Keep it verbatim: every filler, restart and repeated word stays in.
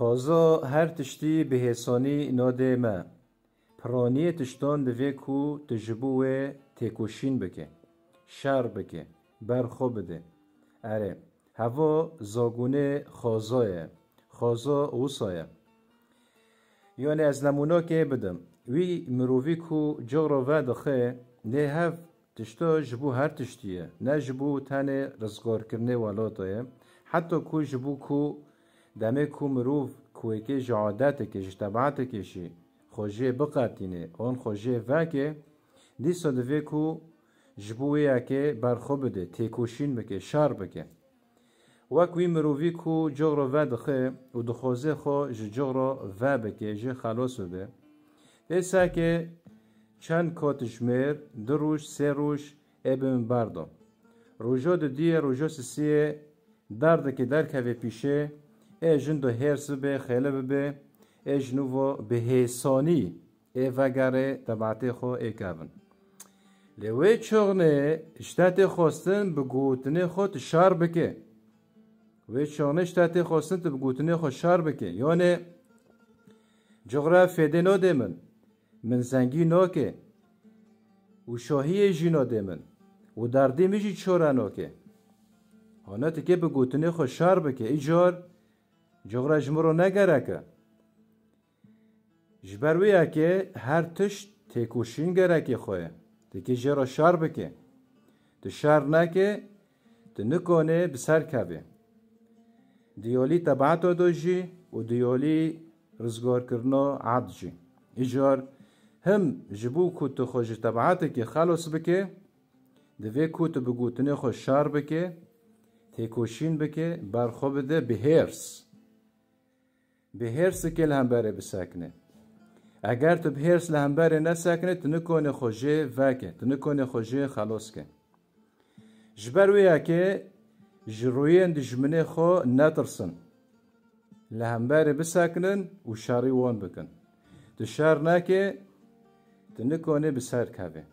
Xaza her tiştî bi hêsanî nadê me. Piraniyê tiştan divê ku tu ji bo wê têkoşîn bike, şer bike, ber xwe bide. Erê, heva zagûnê xaza ye. Xaza wisa ye. Yanî ez nemûnakê bidim. Wî mirovî ku coxra vedixe, lê hev tişta ji bo her tiştî ye. Ne ji bo tenê rizgarkirinê welata ye. Heta ku ji bo ku demê ku mirov ku yekê ji adetekê, ji tebaetekê jî xwe jê biqetîne, an xwe jê veke, dîsa divê ku ji bo wê yekê ber xwe bide, têkoşîn bike, şer bike. Wek wî mirovî ku coxra vedixe û dixwaze xwe ji coxra vebike, jê xelas bibe. Lê seke çend katijmêr, du roj, sê roj ê bi min berda. Roja dudiyê, roja sisiyê derdekê derkeve pîşê, ê jin do hêrs bibe, xêle bibe, ê ji nû ve bi hêsanî ê vegerê tebatê xwe ê kevin. Lê wê çaxnê ji te tê xwestin bi gotinê xwe tu şer bike. Wê çaxnê ji te tê xwestin tu bi gotinê xwe şer bike. Yanê coxra fêdê nade min, min zengî nake û şahiyê jî nade min û derdê min jî çare nake. Hane tu kê bi gotinê xwe şer bike. Îcar coxra ji min re ne gerek e. Ji ber wê yekê her tişt têkoşîn gerekê xwe ye. Tu kê jê re şer bike. Tu şer neke, tu nikane bi ser kevê. Diyolî tebaeta do jî û diyolî rizgarkirina erd jî. Îcar him ji bo ku tu xwe ji tebaetekê xelos bike, divê ku tu bi gotinê xwe şer bike, têkoşîn bike, ber xwe bide bi hêrs. Bi hêrsikê li hemberê bisekine. Eger tu bi hêrs li hemberê nesekine, tu nikane xwe jê veke, tu nikane xwe jê xelos ke. Ji ber wê yekê ji rûyên dijminê xwe netirsin. Li hemberê bisekinin û şerî wan bikin. Tu şer neke, tu nikane bi ser kevê.